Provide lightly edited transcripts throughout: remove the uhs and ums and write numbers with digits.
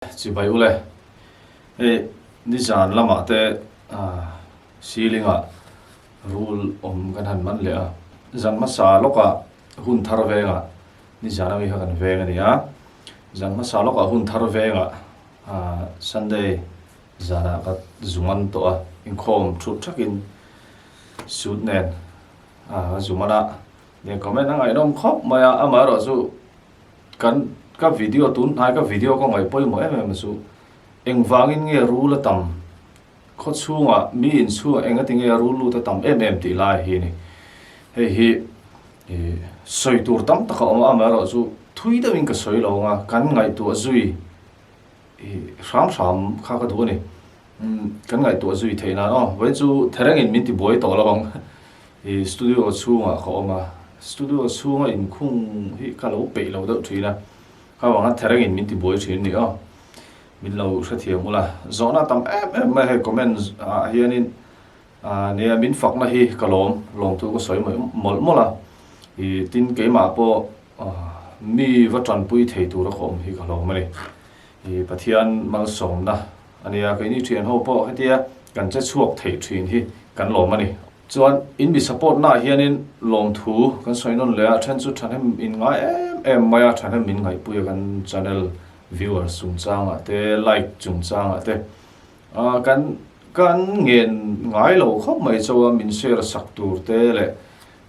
Chibai ule, hei nizan lamah te ceiling ah rul awm kan han man leh a, zan hmasa lawkah hun thar vengah nizan ami kha kan veng a ni a, zan hmasa lawkah hun thar vengah Sunday zanah ka zu man tawh a, inkhawm thut thakin suit nen ka zu man a, comment a ngaihnawm khawp mai a, amaherawhchu Kan ka video tun hnai ka video ka ngaih pawimawh em em chu engvangin nge rul a tam khaw chhungah mi in chhungah engati nge rul lut a tam em em tih lai hi a ni. Hei hi ih sawi tur tam tak a awm a amaherawhchu thui deuhin ka sawi lo ang a kan ngaihtuah zui ih hram hram kha ka duh a ni. Kan ngaihtuah zui theih nan aw vawiin chu therengin min ti buai tawh lo ang. I studio chhungah ka awm a, studio chhunga inkhung hi ka lo peih lo deuh thin a, ka vanga therengin min ti buai thin ni aw. Min lo hrethiam ula, zawhna tam em em mai hei comment ah hianin nia min fakna hi ka lawm, lawmthu ka sawi mai mawlh mawlh a, i tin keimah pawh mi va tanpui thei tura ka awm hi ka lawm a ni. I Pathian malsawmna a nia, keini thian ho pawh hetia kan che chhuak theih thin hi kan lawm a ni. Chuan in mi support na ah hianin lawmthu kan sawi nawn leh a, then chu thahnem in ngai em em mai a, thahnem min ngaihpui a kan channel viewers chungchangah te like chungchangah te ah kan kan ngen ngai lo khawp mai chauh a, min share sak tur te leh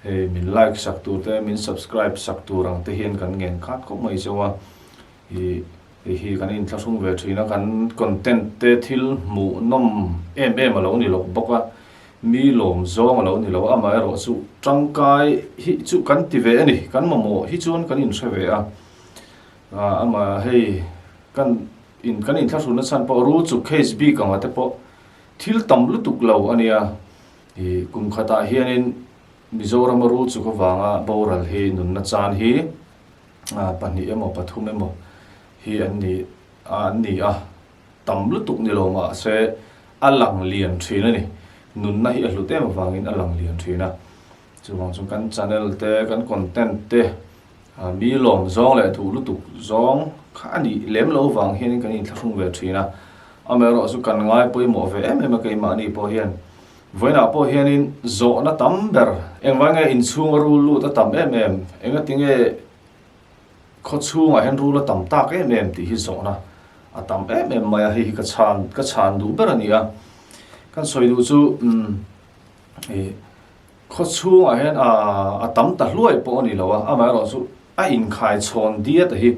hei min like sak tur te min subscribe sak tur ang te hian kan ngen khat khawp mai chauh a. Ih hei hi kan inthlahrung ve thin a, kan content te thil hmuh nawm em em a lo ni loh bawk a, mi lawm zawng a lo ni lo, amaherawh chu tangkai hi chu kan ti ve a ni, kan mamawh hi chuan kan inhre ve a, amah hei kan in kan inthlahrunna chhan pawh rul chuk case bik anga te pawh thil tam lutuk lo a nia, ih kum khatah hianin Mizorama rul chuk avanga boral hi nunna chan hi. pahnih emaw pathum emaw hi an ni an ni a, tam lutuk ni lo mahse a lang lian thin a ni. Nunna hi a hlut em avangin a lang lian thin a, chuvang chu kan channel te kan content te mi lawm zawng leh duh lutuk zawng kha a nih lem lo vang hianin kan inthlahrung ve thin a, amaherawh chu kan ngai pawimawh ve em em a keimahni pawh hian vawiinah pawh hianin zawhna tam ber engvai nge inchhunga rul lut a tam em em engatinge khaw chhungah hian rul a tam tak em em tih hi zawhna a tam em em mai a hei hi ka chhan ka chhan duh ber a ni a kan sawi duh chu umm ih khaw chhungah hian a tam ta hluai pawh a ni lo a amaherawhchu a inkhai chhawn diat a hi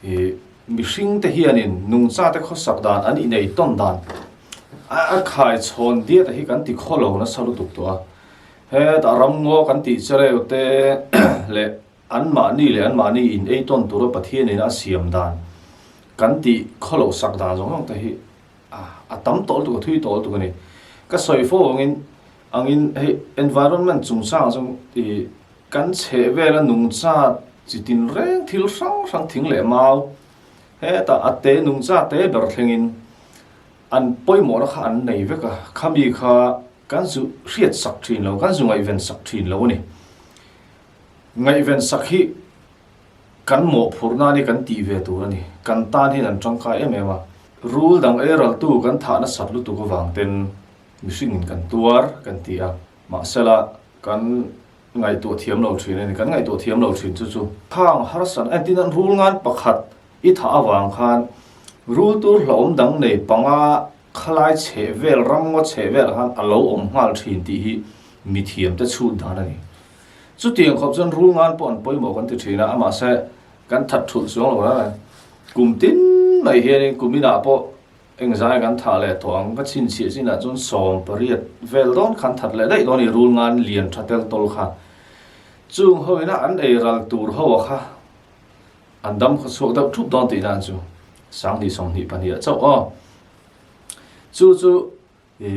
ih mihring te hianin nungcha te khawsak dan an inei tawn dan a khai chhawn diat a hi kan ti khaw lo nasa lutuk tawh a hetah ramngaw kan tih chereu te leh Anmahni leh anmahni in ei tawn tura Pathianin a siam dan kan tih khawloh sak dan zawng zawng te hi a tam tawh lutuk a thui tawh lutuk a ni. Ka sawi fo angin angin hei environment chungchang chu ih kan chheh vela nungcha chi tin reng thil hrang hrang thing leh mau hetah a te nungcha te ber thlengin an pawimawhna kha an nei vek a, khami kha kan zu hriat sak thin lo kan zu ngaihven sak thin lo a ni. Ngaihven sak hi kan mawhphurhna a ni kan tih ve tur a ni. Kan tan hian an tangkai em em a. Rul dang eiraltu kan thah nasat lutuk avang ten mihringin kan tuar kan ti a. Mahsela kan ngaihtuah thiam lo thin a ni. Kan ngaihtuah thiam lo thin chu chu. Khang harsan entin an rul ngan pakhat i thah avang khan rul tur hlauhawm dang nei panga khalai chheh vel ramngaw chheh velah khan a lo awm nghal thin tih hi mithiamte chhut dan a ni. Chutiang khawp chuan rul ngan pawh an pawimawh kan ti thin a, amahse kan that thulh chuang lo reng. Kum tin mai hianin kum inah pawh engzai kan thah leh tawh ang ka chhinchhiah chinah chuan 18 vel dawn khan that leh daih dawn a ni rul ngan lian tha tel tawl kha. Chung ho ina an ei ral tur ho a kha an dam khaw chhuak deuh thup dawn tih nan chu 20 22 ah chauh aw. Chu chu I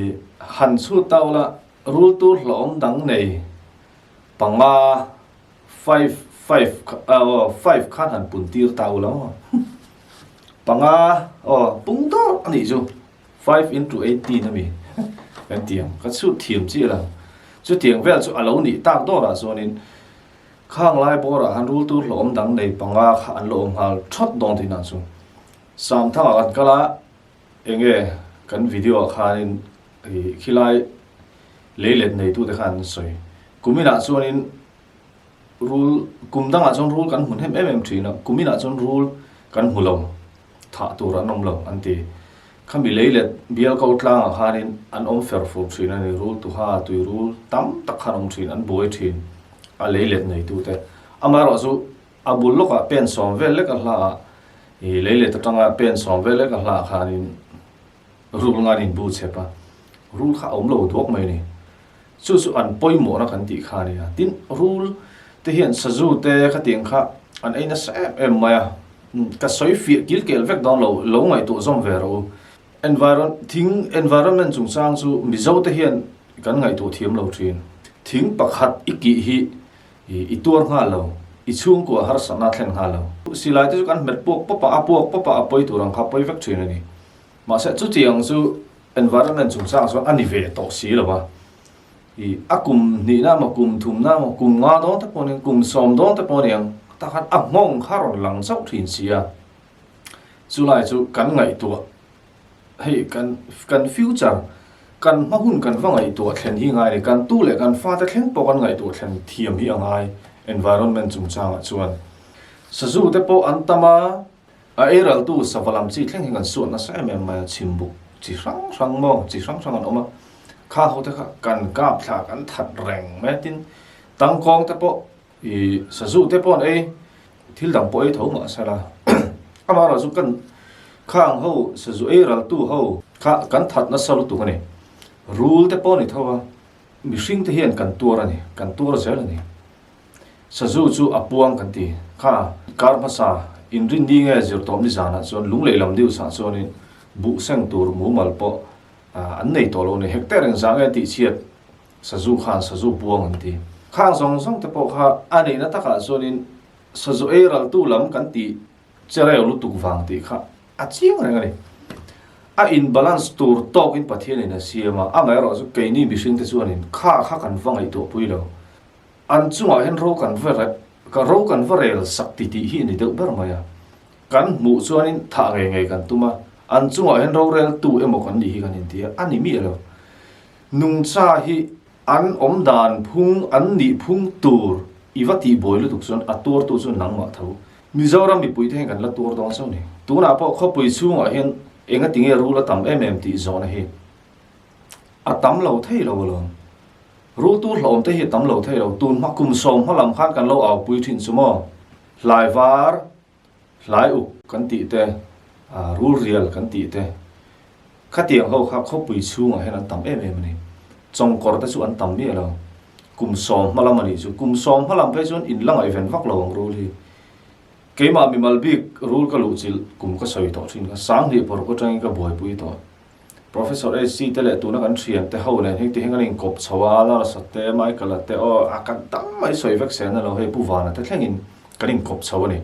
han chhut ta ula, rul tur hlawhawm dang nei panga, five, five, aw, five khan han pun tir ta ula maw? Panga, aw, pung dawr a nih chu, five into 18 a mi kan ti ang, ka chhut thiam chiah lo. Chutiang vel chu a lo nih tak dawrah chuanin khang lai bawrah khan rul tur hlawhawm dang nei panga kha an la awm nghal thawt dawn tihna chu. Samthangah kan kal a, enge kan video ah khanin ih khilai leilet neitute khan an sawi. Kuminah chuanin rul kum dangah chuan rul kan hmu hnem em em thin a, kuminah chuan rul kan hmu lo, thah tur an awm lo an ti. Khami leilet bial ko tlangah khanin an awm fer fur thin a ni, rul tuha tui rul tam tak khan awm thin, an buai thin a leilet neitute. Amaherawhchu A bul lawkah pen sawm vel lek a hla a, ih leilet atanga pen sawm vel lek a hla ah khanin rul ngan in bu chep a, rul kha a awm lo duak mai a ni. Chu chu an pawimawhna kan tih kha a ni a. Tin, rul te hian sazu te khatiang kha an ei nasa em em mai a, ka sawi fiah kil kel vek dawn lo, lo ngaihtuah zawm ve rawh u. Environ, thing environment chungchang chu Mizo te hian kan ngaihtuah thiam lo thin. Thing pakhat i kih hi I tuar nghal lo, i chhungkua harsatna a thlen nghal lo. Silai te chu kan hmet puak pawp a, a puak pawp a, a pawi tur ang kha a pawi vek thin a ni. Mahse chutiang chu environment chungchang chuan a ni ve tawh si lo va. I a kum hnihna emaw, kum thumna emaw, kum nga dawn te pawh a ni ang, kum sawm dawn te pawh a ni ang, tah khan a nghawng kha rawn lang chauh thin si a. Chulai chu kan ngaihtuah. Hei kan kan future kan hma hun kan va ngaihtuah thlen hi ngai a ni. Kan tu leh kan fate thleng pawh kan ngaihtuah thlen thiam hi a ngai environment chungchangah chuan. Sazu te pawh an tam a, a eiraltu sava lam chi thleng hi kan suat nasa em em mai a, chhimbuk chi hrang hrang maw chi hrang hrang an awm a, kha ho te kha kan kap thla kan that reng mai a, tin tangkawng te pawh I sazu te pawh an ei, thil dang pawh ei tho mah sela. Amaherawhchu kan khang ho sazu ei raltu ho kha kan that nasa lutuk a ni. Rul te pawh a ni tho a, mihring te hian kan tuar a ni, kan tuar zel a ni. Sazu chu a puang kan ti kha kar hmasa inrinni nge zirtawp nizanah chuan lunglei lam news ah chuanin buh seng tur mumal pawh an nei tawh lo a ni. Hectare engzah nge tih chhiat Sazu khan sazu buang an ti. Khang zawng zawng te pawh kha a neihna takah chuanin sazu ei raltu lam kan tih chereu lutuk vang tih kha a chiang reng a ni. A in balance tur tawkin Pathianin a siam a, amaherawh chu keini mihring te chuanin kha kha kan va ngaihtuah pui lo. An chungah hian ro kan va ro kan va rel sak ti tih hi a ni deuh ber mai a. Kan hmuh chuanin thah ngei ngei kan tum a, an chungah hian roreltu emaw kan nih hi kan inti a, a ni miah lo. Nungcha hi an awm dan phung, an nih phung tur i va tih buai lutuk chuan a tuartu chu nangmah tho. Mizoram mipui te hian kan la tuar dawn chauh ni. Tunah pawh khawpui chhungah hian enga tinge rul a tam em em tih zawhna hi a tam lo thei lo alawm. Rul tur hlawm te hi a tam lo thei lo. Tun hma kum sawm hma lam khan kan lo aupui thin chu maw? Hlai var. Hlai uk kan tih te, rul rial kan tih te, khatiang ho kha khawpui chhungah hian an tam em em a ni. Chawngkawr te chu an tam miah lo. Kum sawm hma lam a nih chu. Kum sawm hma lam phei chuan in la ngaihven vak lo ang rul hi. Keimah mimal bik rul ka luh chilh kum ka sawi tawh thin kha Sanghnih paruk atangin ka buaipui tawh. Professor HC te leh tuna kan thian te ho nen heng ti hian kan inkawp chho a, Larsa te, Michael-a te aw a kan tam mai sawi vek se na lo hei Pu Vana te thlengin kan inkawp chho a ni.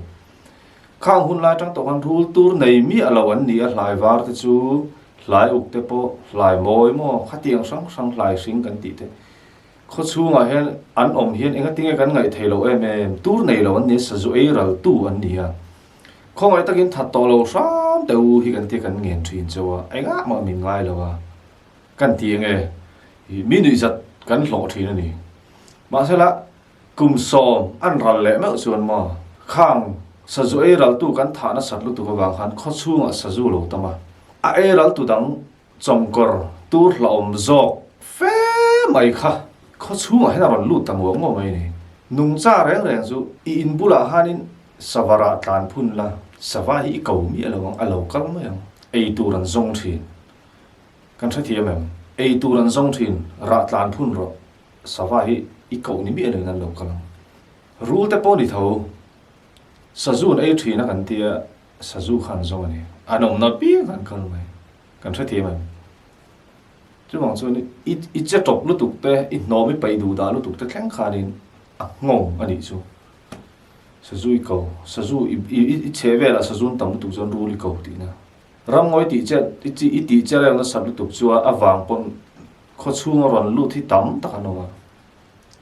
Khang hun lai atang tawh khan rul tur nei miah lo an ni a, hlai var te chu hlai uk te pawh hlai mawi maw khatiang hrang hrang hlai hring kan tih te khaw chhungah hian an awm hian engatinge kan ngaih theih loh em em tur nei lo an ni a, sazu ei ral tu an ni a. Khawngaih takin that tawh lo hram teh u hi kan tia kan ngen thin cheu a, engah mah min ngai lo a, kan ti enge i mi nuihzat kan hlawh thin a ni. Mahsela kum sawm an ral leh meuh chuan maw khang sazu ei raltu kan thah nasat lutuk avang khan khawchhungah sazu lo tam a, a ei raltu dang Chawngkawr tur hlauhawm zawk fe mai kha khaw chhungah hian a rawn lut ta nguah nguah mai a ni. Nungcha reng reng chu i in bulah khanin sava rah tlan phun la, sava hi i ko miah lo ang, a lo kal mai ang. Ei tur an zawng thin. Kan hrethiam em? Ei tur an zawng thin, rah tlan phun rawh, sava hi i koh ni miah loin an lo kal ang. Rul te pawh ni tho, sazu an ei thin a kan tia, sazu kha an zawng a ni. An awmna piang an kal mai. Kan hrethiam em? Chuvang chuan i i che tawp lutuk te, i hnawm i paih duh dah lutuk te thleng khanin a nghawng a nih chu. Sazu i ko, sazu i i chhe velah sazu an tam lutuk chuan rul i ko tihna. Ramngawi tih che i chi i tih che reng nasat lutuk chuan a vang pawn khaw chhunga rawn lut hi tam tak an awm a.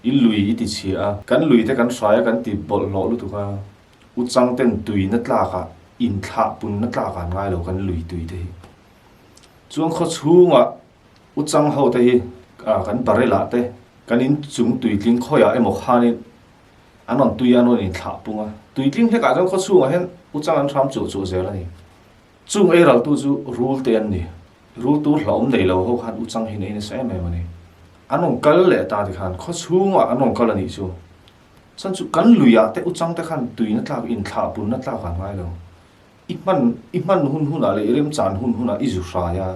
I lui i ti chhia a, kan lui te kan hrai a kan ti bawlhhlawh lutuk a, u chang ten tuina tlakah. Inthlah punna tlak an ngai lo kan lui tui te hi. Chuan khaw chhungah Uchang ho te hi kan barrel ah te kan in chung tuitling khawiah emaw khanin an rawn tui a an rawn inthlah pung a. Tuitling hlekah chuan khaw chhungah hian Uchang an hram chuh chuh zel a ni. Chung ei raltu chu rul te an ni. Rul tur hlauhawm nei lo ho khan Uchang hi nei nasa em em a ni. An rawn kal leh ta tikhan khaw chhungah an rawn kal a nih chu. Chuan chu kan luiah te Uchang te khan tuina tlak inthlah punna tlak an ngai lo. I hman i hman hun hunah leh i remchan hun hunah i zu hrai a,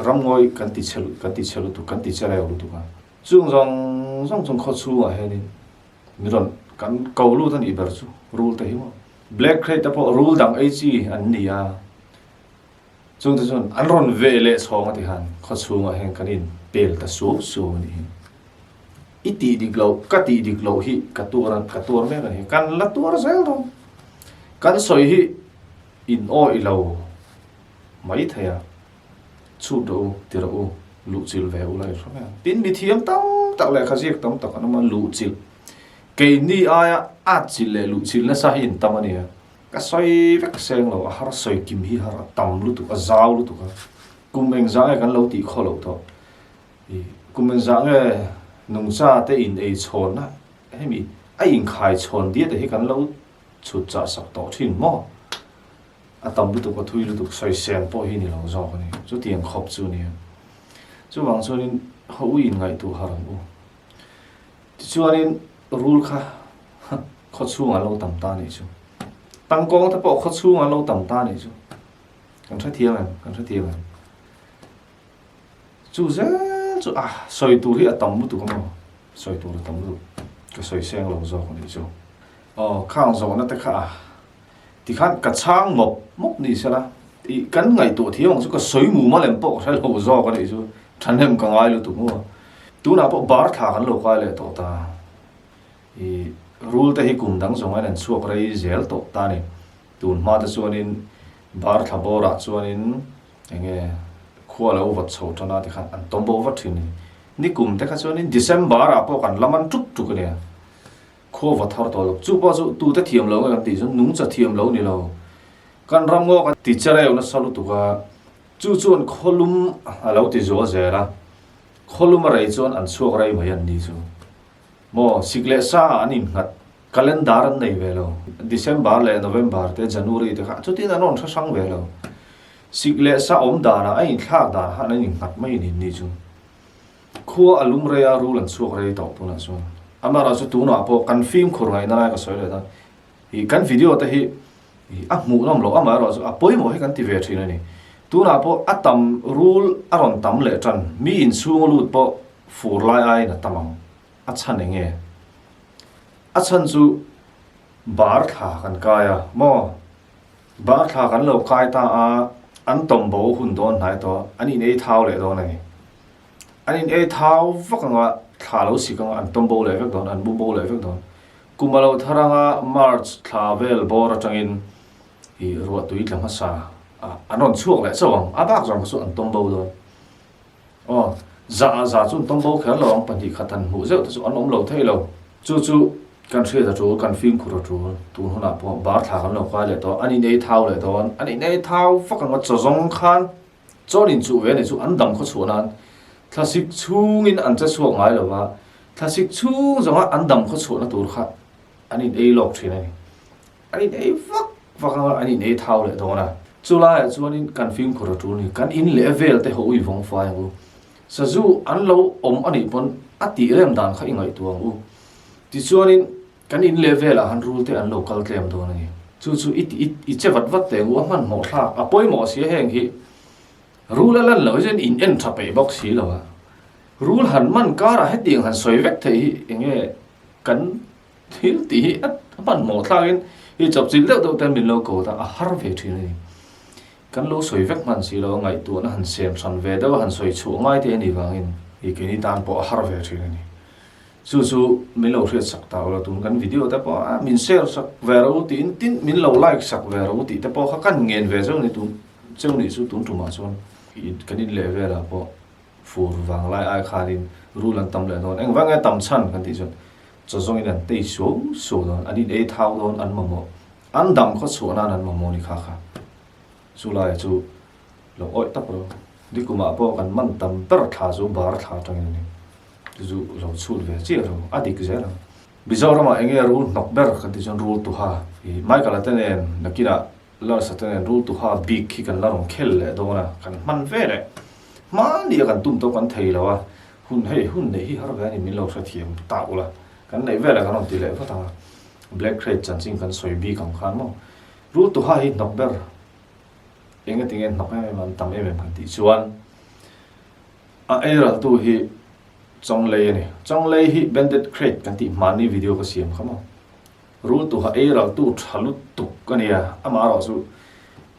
ramngawi kan ti chhe kan ti chhe lutuk kan ti che reu lutuk a. Chung zawng zawng chung khaw chhungah hianin mi rawn kan ko lut a nih ber chu rul te hi maw. Black krait te pawh rul dang ei chi an ni a, chung te chuan an rawn veh leh chhawng a ti khan khaw chhungah hian kan in pel ta suau suau a nih hi. I tih dik loh, ka tih dik loh hi ka tuar a, ka tuar mek a ni. Kan la tuar zel dawn. Kan sawi hi in awih lo mai thei a, chhut rawh u, ti rawh u, luhchilh ve u la i hre mai ang. Tin, mithiam tam tak lehkha ziak tam tak an awm a, luhchilh. Keini aia atchilh leh luhchilh nasa hi in tam a nia. Ka sawi vek seng lo, a har sawi kim hi har a tam lutuk, a zau lutuk a. Kum engzah nge kan lo tih khaw loh tawh. I kum engzah nge nungcha te in ei chhawn a, hemi a inkhai chhawn diat te hi kan lo chhut chah sak tawh thin maw? A tam lutuk a thui lutuk sawisel pawh hi ni lo zawk a ni, chutiang khawp chu a nia. Chuvang chuanin ho u inngaihtuah har ang u. Tichuanin rul kha khaw chhungah an lo tam ta nih chu. Tangkawng te pawh khaw chhungah an lo tam ta nih chu. Kan hrethiam em? Kan hrethiam em? Chu zel chu a sawi tur hi a tam lutuk a maw? Sawi tur a tam lutuk. Ka sawi seng lo zawk a nih chu. Aw khang zawhna te kha a tikhan ka chhang mawp mawp ni sela ih kan ngaihtuah thiam ang chu ka sawi mum a lem pawh ka hre lo zawk a nih chu. Thahnem ka ngai lutuk maw? Tunah pawh bar thla kan lo kai leh tawh ta. Ih rul te hi kum dang zawng aiin an chhuak rei zel tawh ta a ni. Tun hma te chuanin bar thla bawrah chuanin Enge khua lo vawt chho tan a tikhan an tawm bo vat thin a ni. Nikum te kha chuanin December ah pawh kan lam an tuk tuk a nia. Khua vawt har tawh lo. Chu pawh chu tute thiam lo nge kan tih chuan nungcha thiam lo ni lo. Kan ram ngaw kan ti chereu nasa lutuk a, chu chuan khawlum a lo ti zual zel a. Khawlum a rei chuan an chhuak rei mai an ni chu. Maw sik leh sa ah an innghat Calendar an nei ve lo. December leh November te January te kha chutin an rawn hre hrang ve lo. Sik leh sa awm danah a inthlak dan khan an innghat mai a ni chu. Khua a lum rei a, rul an chhuak rei tawh tunah chuan. Amaherawh chu tunah pawh kan fimkhur ngaihna lai ka sawi leh ta. Ih kan video te hi ih a hmuhnawm loh amaherawh chu a pawimawh hi kan ti ve thin a ni. Tunah pawh a tam rul a rawn tam leh tan mi inchhung a lut pawh fur lai aiin a tam ang. A chhan eng nge? A chhan chu bar thla kan kai a maw? Bar thla kan lo kai ta a, an tawm bo hun dawn hnai tawh, an in ei thau leh dawn a ni. An in ei thau vak anga thla lo sik anga an tawm bo leh vek dawn, an bu bo leh vek dawn. Kum a lo thar anga March thla vel bawr atangin i ruahtui tla hmasa an rawn chhuak leh chauh ang, a bak zawng kha chu an tawm bo dawn. Aw, za ah za chu an tawng bo kher lo ang, pahnih khat han hmuh zeuh te chu an awm lo thei lo. Chu chu kan hriat a tul, kan fimkhur a tul. Tun hunah pawh bar thla kan lo kai leh tawh, an inei thau leh dawn. An inei thau vak ang a, chaw zawng khan chawn inchuh ve a nih chu an dam khaw chhuah nan thlasik chhungin an che chhuak ngai lo va, thlasik chhung zawnga an dam khaw chhuahna tur kha an inei lawk thin a ni. An in ei vak vak anga an in ei thau leh dawn a. Chu laiah chuanin kan fimkhur a tul ni. Kan in leh vel te ho ui vawng fai ang u. Sazu an lo awm a nih pawn a tih rem dan kha i ngaihtuah ang u. Tichuanin kan in leh velah han rul te an lo kal tlem dawn a ni. Chu chu i i che vat vat teh ang u a hmanhmawh thlak a pawimawh sia heng hi rul a lan loh hi chuan in en tha peih bawk si lo a. Rul han man karah hetiang han sawi vek theih hi enge kan Thil tih hi a hmanhmawh thlakin i chawpchilh deuh deuh ten min lo ko ta a har ve thin a ni. Kan lo sawi vek hman si lo a ngaihtuahna han siam hran ve deuh a han sawi chhuah ngai te a nih vangin i keini tan pawh a har ve thin a ni. Chu chu min lo hriat sak ta ula tun kan video te pawh a min share sak ve ro tiin tin min lo like sak ve ro tih te pawh kha kan ngen ve zeuh ni tun cheu nih chu tun tumah chuan kan inleh velah pawh fur vanglai ai khanin rul an tam leh dawn. Engvang nge tam chhan kan tih chuan chaw zawngin an tei suau suau dawn, an in ei thau dawn, an mamawh. An dam khaw chhuah nan an mamawh ni kha kha. Chu laia chu lo awih tak lo. Nikumah pawh kan man tam ber thla chu bar thla atangin a ni. Chu chu lo chhut ve chiah lo, a dik zel ang. Mizoramah eng nge rul hnawk ber kan tih chuan rul tuha hi Michael-a te nen nakinah Lars-a te nen rul tuha bik hi kan la rawn khel leh dawn a, kan hman ve leh. Hmani a kan tum tawh kan thei lo a, hun hei hun neih hi har ve a ni min lo hrethiam ta ula, kan neih velah kan rawn ti leh vat ang a. Black Krait chanchin kan sawi bik ang khan maw rul tuha hi hnawk ber eng ati nge hnawk em em an tam em em kan tih chuan a eiraltu hi Chawnglei a ni. Chawnglei hi Banded Krait kan tih hmanni video ka siam kha maw rul tuha eiraltu tha lutuk a nia amah erawh chu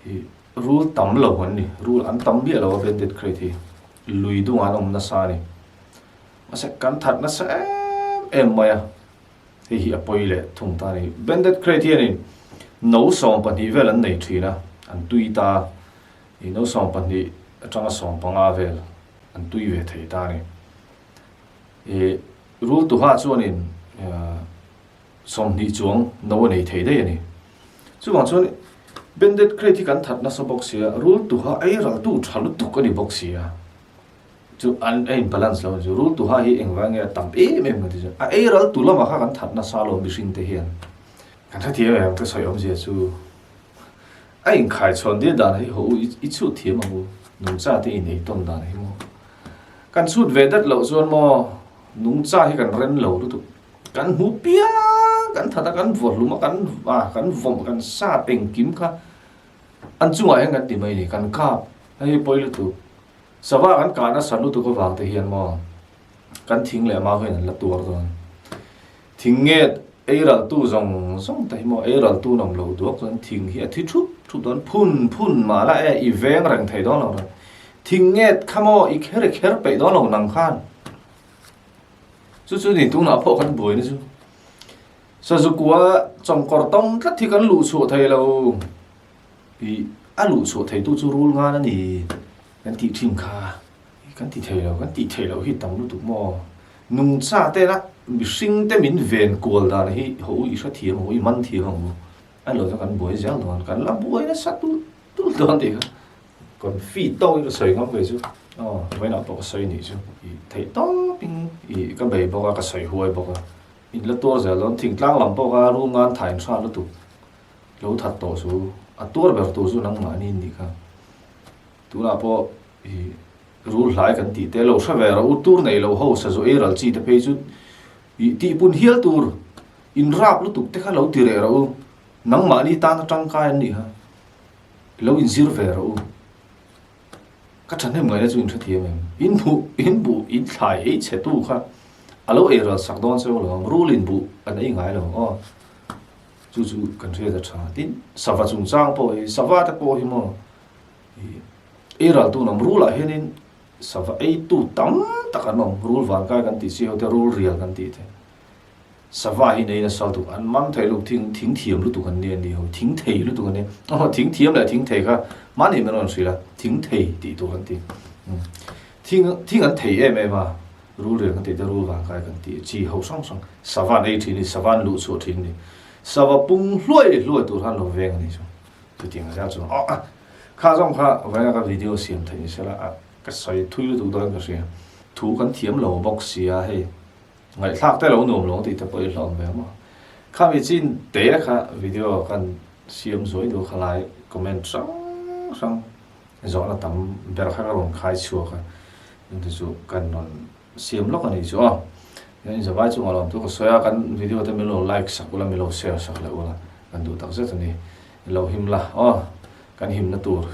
hi rul tam lo an ni rul an tam miah lo a Banded Krait hi lui dungah an awm nasa a ni mahse kan that nasa em em mai a. Hei hi a pawi leh thung ta a ni. Banded Krait hianin no 12 vel an nei thin a, an tui ta a. Ih no 12 atanga 15 vel an tui ve thei ta a ni. Ih rul tuha chuanin 20 chuang no a nei thei daih a ni. Chuvang chuan Banded Krait hi kan that nasa bawk sia, rul tuha ei raltu tha lutuk a ni bawk sia. Chu an a in balance lo chu rul tuha hi engvang nge a tam em em kan ti chu a ei ral tu lamah kha kan that nasa lo mihring te hian kan hrethiam em ka sawi awmzia chu a inkhai chhawn dir dan hi haw u i chhut thiam ang u nungcha te in ei tawn dan hi maw kan chhut ve dat loh chuan maw nungcha hi kan ren lo lutuk kan hmu piang kan that a kan vawhlum a kan a kan vawm kan sat engkim kha an chungah hian kan ti mai a ni kan kap hei pawi lutuk. Sava kan kah nasa lutuk avang te hian maw kan thing leh mau hian an la tuar dawn. Thing nge ei raltu zawng zawng te hi maw ei raltu nawm lo duak chuan thing hi a thi thup thup dawn phun phun mah la e i veng reng thei dawn lo dawn. Thing nge kha maw i kher i kher peih dawn lo nang khan. Chu chu ni tunah pawh kan buai na chu. Sazukua chawngkawr tawng tlat hi kan luh chhuah thei lo. I a luh chhuah theitu chu rul ngan a ni kan tih thin kha kan ti thei lo, kan tih theih loh hi tam lutuk maw? Nungcha tena mihring te min ven kual dan hi haw u i hrethiam ang u, i man thiam ang u, a lo chuan kan buai zel dawn, kan la buai nasa tulh tulh dawn tih kha confi tawkin ka sawi ngam ve chu aw vawiinah pawh ka sawi nih chu i theih tawpin i ka bei bawk a ka sawi huai bawk a, in la tuar zel dawn thingtlang lam pawh kha rul ngan tha in hran lutuk. Lo that tawh chu a tuar ber tur chu nangmahni in nih kha. Tunah pawh i rul hlai kan tih te lo hre ve rawh u, tur nei lo ho sazu ei ral chi te phei chu i tihpun hial tur in rap lutuk te kha lo ti reh rawh u, nangmahni tana tangkai an nih kha lo inzir ve rawh u. Ka thahnem ngaihna chu in hrethiam em? In hmuh, in buh, in thlai ei chhe tu kha a lo ei ral sak dawn cheu lo ang, rul in buh an ei ngai lo ang aw. Chu chu kan hriat a tha. Tin, sava chungchang pawh hi, sava te pawh hi maw, ih ei raltu an awm. Rulah hianin sava eitu tam tak an awm. Rul vankai kan tih chi ho te, rul rial kan tih te. Sava hi nei nasa lutuk, an man thei lutuk, thing thing thiam lutuk an ni an ni ho, thing thei lutuk an ni. Aw, thing thiam leh thing thei kha mahni min rawn hrilh a, thing thei tih tur an ti. Thing thing an thei em em a. Rul rial kan tih te rul vangkai kan tih chi ho hrang hrang sava an ei thin a ni, sava an luh chhuah thin a ni. Sava pung hluai hluai tur khan lo veng a ni chu. Chutiang zel chuan aw a kha zawng kha vawiin ka video siam theih ni sela a ka sawi thui lutuk dawn ka hria. Thu kan thiam lo bawk sia hei ngaihthlak te lo nuam lo ang tih te pawh i hlawm ve maw. Khami chin te kha video kan siam zuai duh kha lai comment hrang hrang Zawhna tam ber kha ka rawn khai chhuak a, engti chu kan rawn siam lawk a nih chu aw. Hian zavai chungah lawm thu ka sawi a, kan video te min lo like sak ula, min lo share sak leh ula, kan duh tak zet a ni. I lo him la aw, kan himna tur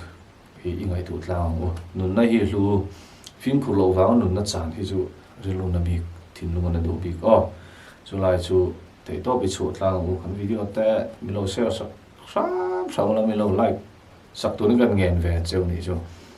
hi i ngaihtuah tlang ang u. Nunna hi hlu fimkhur loh vanga nunna chan hi chu rilruna bik, thinlung a na duh bik aw. Chulai chu theihtawp i chhuah tlang ang u, kan video te min lo share sak hram hram ula, min lo like Sak turin kan ngen ve cheu nih chu.